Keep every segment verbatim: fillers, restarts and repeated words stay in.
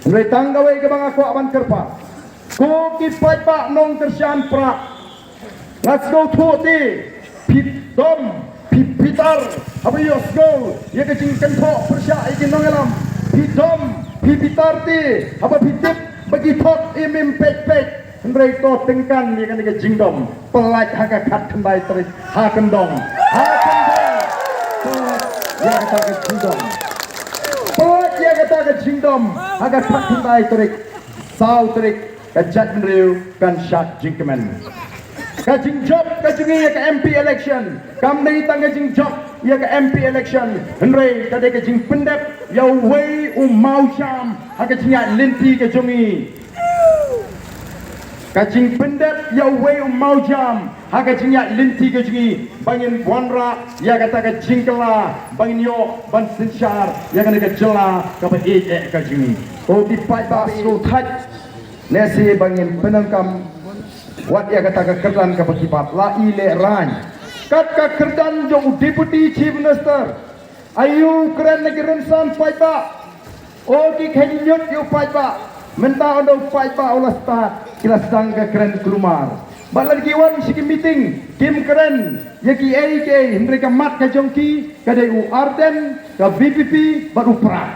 Hynrei tang kawei kaba nga kwah ban kyrpad. Ko ki paidbah nongkyrshan Prah, nga sngewthuh te phi dom, phi bitar haba ïohsngew ïa ka jingkynthoh pyrshah ïa ki nongïalam. Phi dom, phi bitar te haba phi tip ba ki thok im im peit peit. Hynrei to tyngkan ïa kane ka jingdom, pyllait ha ka khatkhyndai tarik ha kyndong. Ha kyndong. Pyllait ïa kata ka jingdom. Pyllait ïa kata ka jingdom ha ka khatkhyndai tarik. Saw tarik ka jaitbynriew kan shad jingkmen. Ka jingjop ka jong ngi ïa ka M P election kam dei tang ka jingjop ïa ka M P election, hynrei ka dei ka jingpyndep ïa uwei u mawjam ha ka jingïaid lynti ka jong ngi. Ka jingpyndep ïa uwei u mawjam ha ka jingïaid lynti ka jong ngi, ba ngin wanrah ïa kata ka jingkylla, ba ngin ïoh ban synshar ïa kane ka jylla kaba ïeit eh ka jong ngi. Ko ki paidbah, sngewthuh lehse ba ngin pyndonkam wat ïa kata ka kyrdan kaba ki bat la i lehrain. Kat ka kyrdan jong u Deputy Chief Minister, aïu kren na ki rynsan paidbah. O ki kheiñ ñiut ïa u paidbah. Mynta ynda u paidbah u la stad, ki la sdang ka kren kulmar. Bad lada ki wan sha ki meeting, kim kren ïa kiei kiei, hynrei ka mat ka jong ki ka dei u Ardent, ka V P P bad u Prah.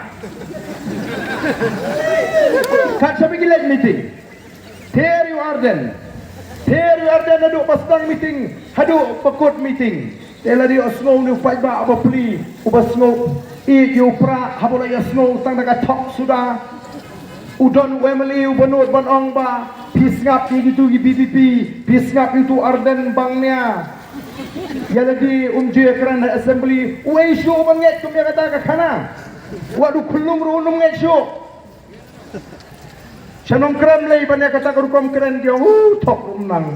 Kat shaba ki leit meeting, ther ïa u Ardent. Ther ïa u Ardent naduh ba sdang meeting haduh ba kut meeting. Te lada ïohsngew une u paidbah uba pli, uba sngew ïeit ïa u Prah, haba u la ïohsngew tang da ka thok suda. U don u M L A uba nud ban ong ba phi sngap ïa kitu ki V P P, phi sngap ïa utu u Ardent bang nia. Ïa lade um ju ïakren ha assembly, uei shuh ban ngeit kum ïa kata ka khana. Wat u khyllung ruh um ngeit shuh. Sha Nongkrem lei ban ïa kata ka rukom kren ki ong, u thok ruh um nang.